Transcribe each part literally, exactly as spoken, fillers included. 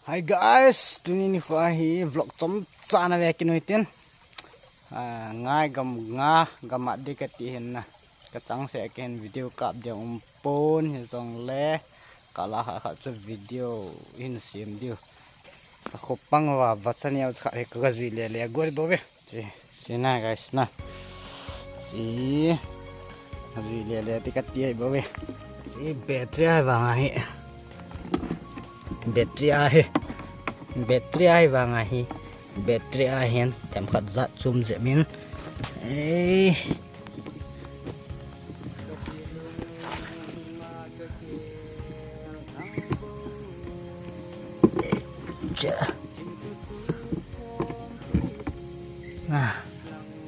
Hi guys, tuni nikho hi vlog chomcha na ve kit u hitin. Ah, ngai gam nga gam a di kati hin na. Ka chang se kei hin video kap ding um pon hijongle. Ka la kha kha chu video hin sem diu. Ka khopang va va cha neo kha he ka jui le le go bo ve. Chi, chi na guys na. Chi. Jui le le ti kati ai bo ve. Chi battery ai vang ahi. Battery ahi. Battery ai vang ahi. Battery ahin themkhat jat chom jep in. Ei. Cha. Ah,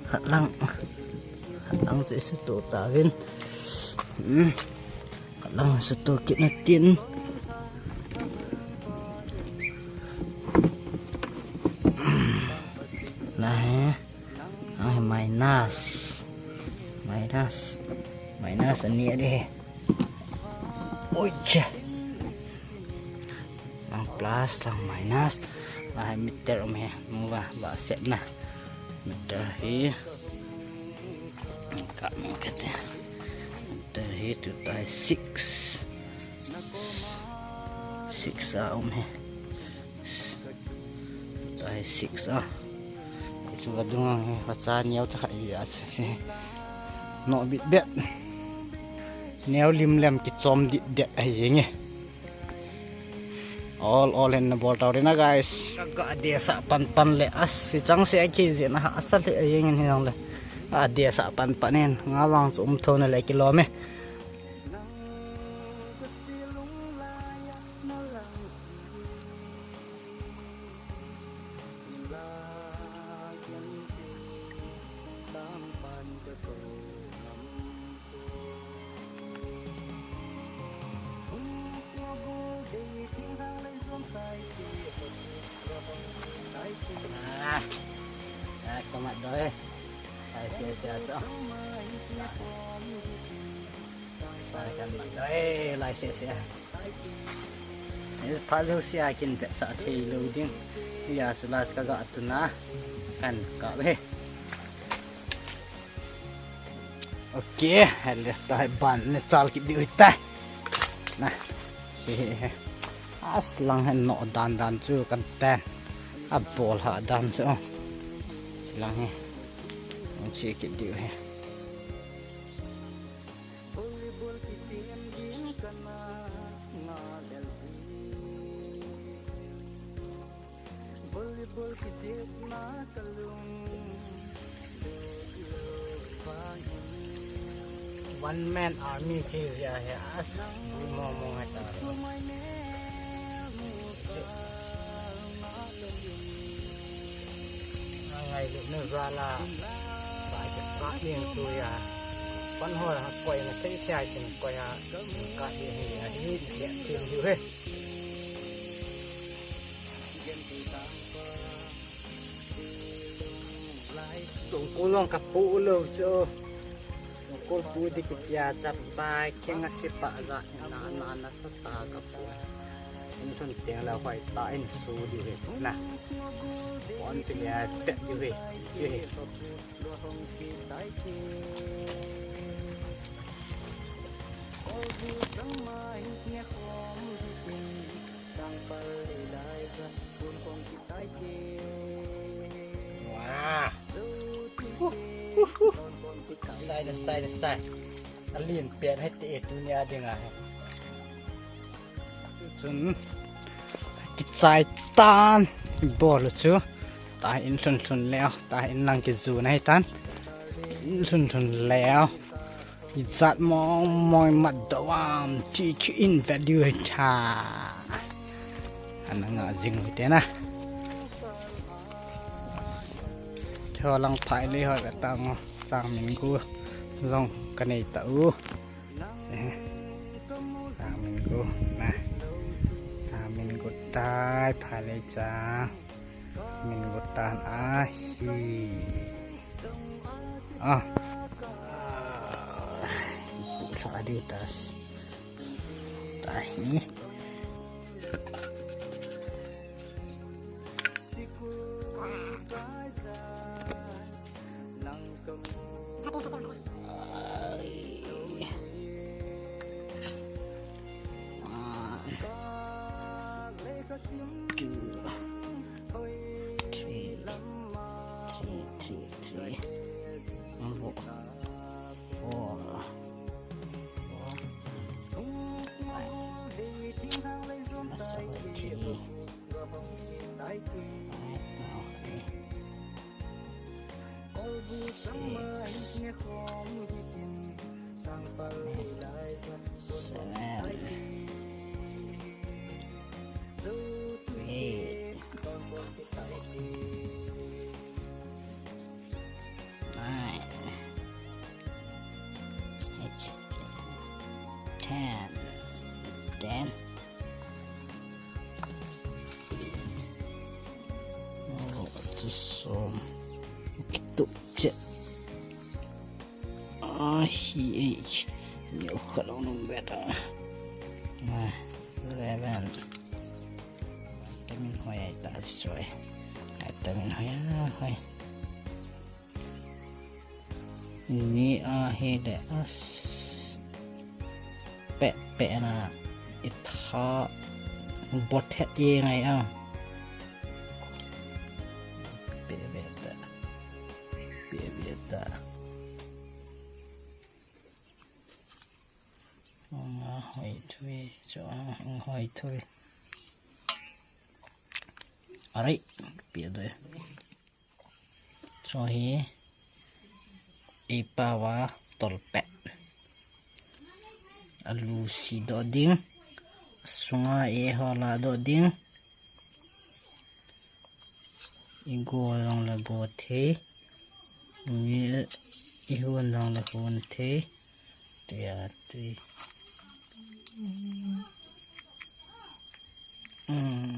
khat lang. Khat lang se se to ta vin. Hmm. Khat lang se to kit na tin. Na he. Ah, minus. Minus. Minus ani ade. Oi cha. Lang plus, lang minus. Lah meter um he. Mu ba, ba set na. Meter hi. Ka mu kate. Meter hi tu tai six. Six a um he. Tai six a. Isu ka dung ang he, pacha neo cha kha i a se. No bit bet. Neo lim lem ki chom dit det a yeng e. All, all in na bol tau na guys. Ka ga de sa pan pan le as si chang se a ki je na ha sa le a yeng in hiang le. A de sa pan pan in nga wang chu um tho na le ki lo me. Ah, ah, tomat doi. Ai, sia, sia, so. Ai, kan mat doi, lai, sia, sia. Pha jouse a kin vetsah thei lou ding. Hia su las ka ga tuna. Kan kap e. Ok, hele tai ban ne chal kit diu tai. Na. He, he, he. As lang hen no dan dan chu kan ten. A bol ha dan chu. Silang he. Ang chi kit diu he. One man army khi ya he as mo mo hai ta. Ngai lu na za la. Ba ke ka ning tu ya. Pan ho ha koi na thei thei kin koi ha. Ka hi hi a hi ya tin ju he. Sungkul long ka pu lo chu. Sungkul pu di ki pia cha pa keng a si pa za na na na sa ta ka pu. In thun teng la hoi ta in su di ve na. Pon si le a te di ve. Di ve. Wow. Sai da, sai da, sai. Alin pet hai te tu nia dinga. Chun kichai tan bol chu. Ta in lhun lhun leo, ta in lang kiju nai tan. In lhun lhun leo. Ijat mong mong mat doam, chi chi in value cha. Ana nga jing te na. Cho lang phai le ho ka tang o, sang min gu jong ka nei ta u. Sang min gu na. Sang min gu tai phai le cha. Min gu tan a hi. Ah. Hi la di tas. tahi. Ai. One, two, three, three, three, three. Four. Four. Five. Masuk lagi. Five, okay. Six. Seven. Eight. Nine. Eight. Ten. Ten. Oh, this, um, kitu che. Ah, he, eh, ni ukha lo nung beta. Ah, eleven. Tamin hoi ai ta choi. Ai tamin hoi, ah, hoi. Ni a hi le as. Pe, pe na itha bothet ye ngai a. Pe, pe ta. Pe, pe ta. Nga hoi thui, cho, nga hoi thui. Arai, pe doi. Cho hi, ipa va tolpet. Alu si do ding, sunga e hola do ding. Igo jong le go thei. Ni ihon jong le hon thei. Tia tui. Um,